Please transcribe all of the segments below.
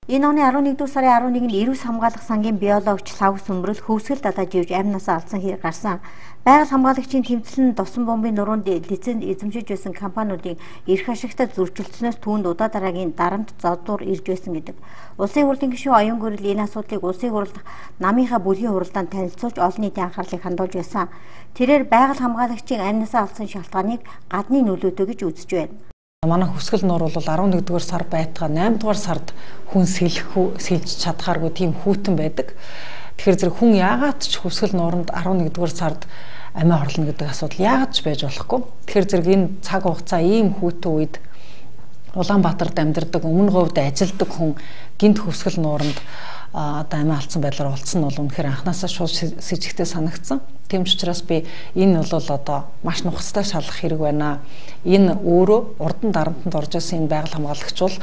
Энэ оны 11-р сарын 11-нд Эрүүс хамгаалах сангийн биологч Лхагва Сүмбэрэл хөвсгөл дадаж явж амь насаа алдсан хэрэг гарсан. Байгаль хамгаалагчийн тэмцэл нь тосон бөмбийн нуруунд лиценз эзэмшиж байсан компаниудын эрх ашигтай зөрчилдснөөс түүнд удаа дараагийн дарамт зодуур ирж байсан гэдэг. Улсын хурлын гишүүн Оюун Гөрөл энэ асуудлыг улсын хурал намынхаа бүлгийн хуралдаанд танилцуулж олон нийтийн анхаарлыг хандуулж байсан. Тэрээр байгаль хамгаалагчийн амь насаа алдсан шалтгааныг гадны нөлөөтэй гэж үзэж байна. Манай хөвсгөл нуур бол 11-р сар байтгаа 8-р сард хүн сэлж чадхааргүй тийм хүйтэн байдаг. Тэгэхээр зэрэг хүн яагаад ч хөвсгөл нууранд 11-р сард амиа хорлоно гэдэг асуудал яагаад ч байж болохгүй. Тэгэхээр зэрэг энэ цаг хугацаа ийм хүйтэн үед Улаанбаатарт амьдардаг, өмнө говьд ажилдаг хүн гинт хөвсгөл нууранд одоо амиа алдсан байдлаар олцсон нь бол үнэхээр анханасаа шууд сэжигтэй санагдсан. Тийм ч учраас би энэ бол одоо маш нухацтай шалгах хэрэг байна. Энэ өөрөө урдан дарамтанд орж исэн энэ байгаль хамгаалагч бол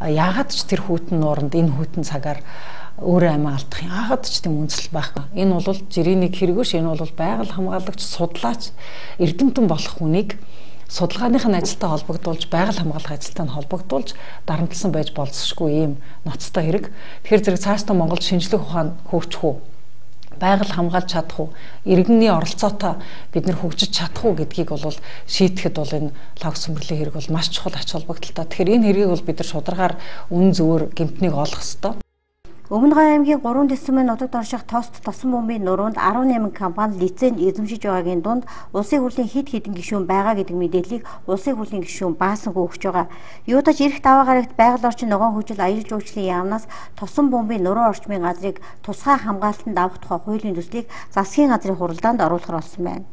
яагаад ч тэр хүйтэн нууранд энэ хүйтэн цагаар өөрөө амиа алдах яагаад ч тийм үндэслэл байхгүй. Энэ бол жирийн нэг хэрэг биш, энэ бол байгаль хамгаалагч, судлаач, эрдэмтэн болох хүнийг судалгааных нь ажилтай холбогдуулж, байгаль хамгаалах ажилтай нь холбогдуулж дарамтлсан байж болзошгүй ийм ноцтой хэрэг. Тэгэхээр зэрэг цаашдаа Монголд шинжлэх ухаан хөгжих үү? Байгаль хамгаалж чадах уу? Иргэний оролцоотой бид нэр хөгжиж чадах уу гэдгийг бол шийдэхэд бол энэ Лхагва Сүмбэрлийн хэрэг бол маш чухал ач холбогдолтой. Тэгэхээр энэ хэргийг бол бид нар шударгаар үн зөвөр гэмтнийг олох ёстой. Өмнө Говь аймгийн 3 дэсмэн нутагт орших тост тосон бөмбийн нуруунд 18 компани лиценз эзэмшиж байгаагийн дунд улсын хурлын хэд хэдэн гишүүн байгаа гэдэг мэдээллийг улсын хурлын гишүүн Баасанхүү өгч байгаа. Юудаж эрх даваа гарагт байгаль орчин ногоон хөгжил аялал жуулчлалын яамнаас тосон бөмбийн нуруу орчмын газрыг тусгай хамгаалтанд авах тухай хуулийн төслийг засгийн газрын хуралдаанд оруулахар болсон байна.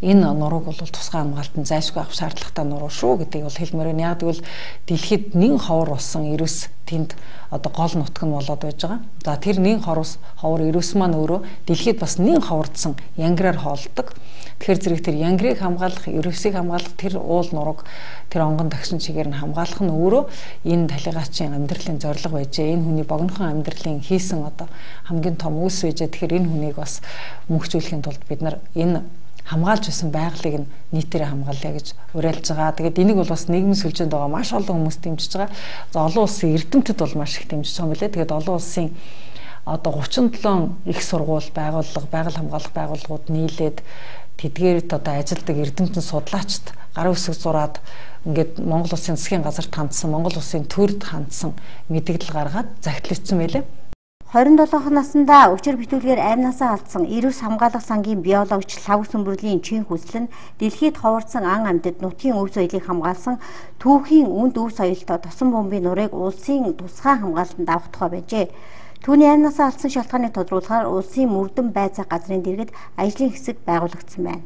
Энэ нурууг бол тусгай хамгаалтанд зайлшгүй авах шаардлагатай нуруу шүү гэдгийг бол хэлмээр байна. Яг гэвэл дэлхийд нэн ховор болсон эрүүс тэнд одоо гол нутг нь болоод байж байгаа. За тэр нэн ховор эрүүс маань өөрөө дэлхийд бас нэн ховордсон янгираар хоолдог. Тэгэхээр зэрэг тэр янгирыг хамгаалах, эрүүсийг хамгаалах тэр уул нурууг тэр онгон тагшин чигээр нь хамгаалах нь өөрөө энэ талигаачийн амьдралын зорилго байжээ. Энэ хүний богинохон амьдралын хийсэн одоо хамгийн том үйлс байжээ. Тэгэхээр энэ хүнийг бас мөнхжүүлэхийн тулд бид нар энэ хамгаалж байсан байгалыг нь нийтээрээ хамгаалъя гэж уриалж байгаа. Тэгээд энийг бол бас нийгмийн сүлжээнд байгаа маш олон хүмүүс дэмжиж байгаа. За олон улсын эрдэмтэд бол маш их дэмжиж байгаа юм билээ. Тэгээд олон улсын одоо 37 их сургууль, байгууллага, байгаль хамгаалах байгууллагууд нийлээд тэдгээрт одоо ажилдаг эрдэмтэн судлаачд гар үсэг зураад ингээд Монгол улсын засгийн газарт хандсан, Монгол улсын төрд хандсан мэдээлэл гаргаад загтлагдсан байлээ. 27 наснда өчир битүүлгээр амь насаа алдсан Эрүүс хамгаалах сангийн биологч Лхагва Сүмбэрлийн чин хүсэл нь дэлхийд ховордсон ан амьтад нутгийн өв соёлыг хамгаалсан түүхийн үнд өв соёлтой тосон бөмбийн нурыг улсын тусгай хамгаалтанд авах тухай байжээ. Түүний амь насаа алдсан шалтгааныг тодруулахаар улсын мөрдөн байцаах газрын дэргэд ажлын хэсэг байгуулагдсан байна.